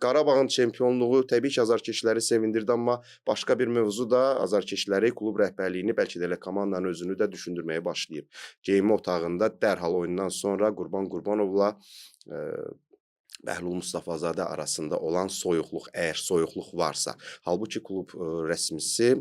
Qarabağın çempionluğu təbii ki, azarkeşləri sevindirdi, amma başqa bir mövzu da azarkeşləri, klub rəhbərliyini, bəlkə də elə komandanın özünü də düşündürməyə başlayıb. Geyinmə otağında dərhal oyundan sonra Qurban Qurbanovla Bəhlul Mustafazadə arasında olan soyuqluq, əgər soyuqluq varsa, halbuki klub rəsmisi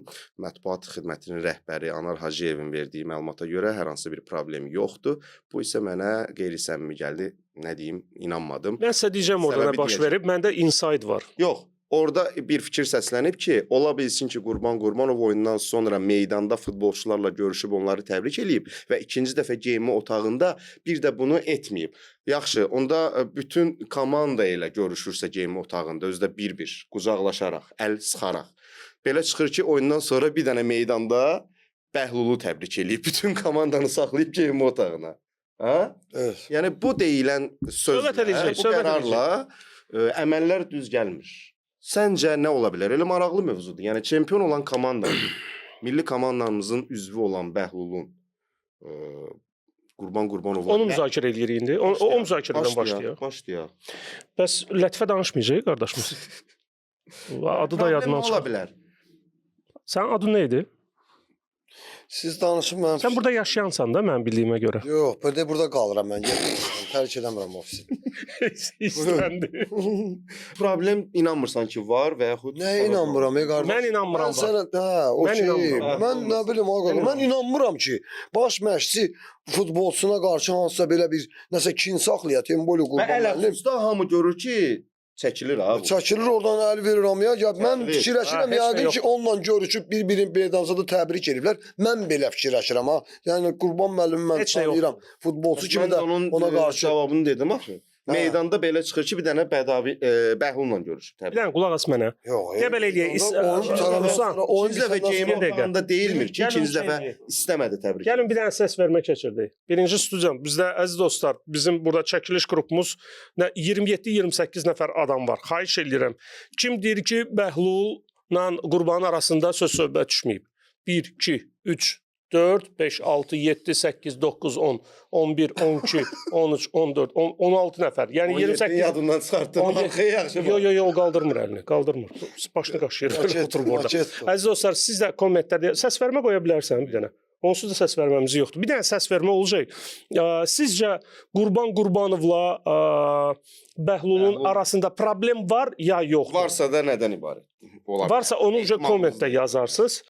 mətbuat xidmətinin rəhbəri Anar Hacıyevin verdiyi məlumata görə hər hansı bir problem yoxdur. Bu isə mənə qeyri-səmimi gəldi. Nə deyim, inanmadım. Mən sizə deyəcəm orada nə Səbəbi baş deyəcəm. verib. Məndə inside var. Yox, orada bir fikir səslənib ki, ola bilsin ki, Qurban Qurbanov oyundan sonra meydanda futbolçularla görüşüb onları təbrik eləyib və ikinci dəfə geyinmə otağında bir də bunu etməyib. Yaxşı, onda bütün komanda ilə görüşürsə geyinmə otağında, özü də bir-bir qucaqlaşaraq, əl sıxaraq. Belə çıxır ki, oyundan sonra bir dənə meydanda Bəhlulu təbrik eləyib, bütün komandanı saxlayıb geyinmə otağına. Ha? Evet. Yəni bu deyilən sözlə, Söhbət edəcək, bu söhbət qərarla əməllər düz gəlmir. Səncə nə ola bilər? Elə maraqlı mövzudur. Yəni çempion olan komanda, milli komandamızın üzvü olan Bəhlulun Qurban Qurbanovla Onu müzakirə eləyirik indi. O müzakirədən başlayaq. Başlayaq. Bəs Lətifə danışmayacaq qardaşımız. Adı da Problem yadımdan nə ola çıxır. bilər? Sənin adın nə idi? Siz danışın mən. Sən burada yaşayansan da mənim bildiyimə görə. Yox, burada qalıram mən. Getmirəm. Tərk eləmirəm ofisi. İstəndi. Problem inanmırsan ki var və yaxud Nəyə inanmıram ey qardaş? Mən inanmıram Mən sənə, hə, Mən okey. inanmıram. Mən nə bilim ay qardaş, mən inanmıram ki, baş məşqçi futbolçusuna qarşı hansısa belə bir nəsə kin saxlaya, Temboli Və Qurban müəllim. ələxüsusda hamı görür ki, çəkilir ha bu. Çəkilir oradan əl verir hamıya. Ya mən Çəkilir. fikirləşirəm, Ha, heç nə yəqin ki, onunla görüşüb bir-birini meydançada təbrik ediblər. Mən belə fikirləşirəm ha. Yəni Qurban müəllimi mən Heç nə yoxdur. tanıyıram. Futbolçu kimi Mən də onun ona qarşı cavabını dedim axı. Hə. Meydanda belə çıxır ki, bir dənə bədavi Bəhlul'la görüşüb Bir təbii. dənə qulaq as mənə. Yox. Deyə belə eləyək. Oyun qurtarandan Ruslan, sonra oyun İkinci dəfə bitəndən geyinmə Bir dəqiqə. otağında deyilmir ki, Gəlin ikinci şey dəfə eləyək. istəmədi təbrik. Gəlin bir dənə səs vermə keçirdik. Birinci studiyam. Bizdə əziz dostlar, bizim burada çəkiliş qrupumuz nə 27-28 nəfər adam var. Xahiş eləyirəm. Kim deyir ki, Bəhlulla Qurbanın arasında söz söhbət düşməyib? 1 2 3 4 5 6 7 8 9 10 11 12 13 14 10, 16 nəfər. Yəni 17 28 yadından çıxartdım. 17 Arxaya yaxşı Yo yo yo, o qaldırmır əlini, qaldırmır. Başını qaşıyır, Maket, oturub orada. maketdir. Əziz dostlar, siz də kommentlərdə səs vermə qoya bilərsən bir dənə. Onsuz da səs verməmiz yoxdur. Bir dənə səs vermə olacaq. Sizcə Qurban Qurbanovla Bəhlulun Bəhlul. arasında problem var ya yoxdur? Varsa da nədən ibarət? Ola bilər. Varsa onu uca Ehtimal kommentdə yazarsınız.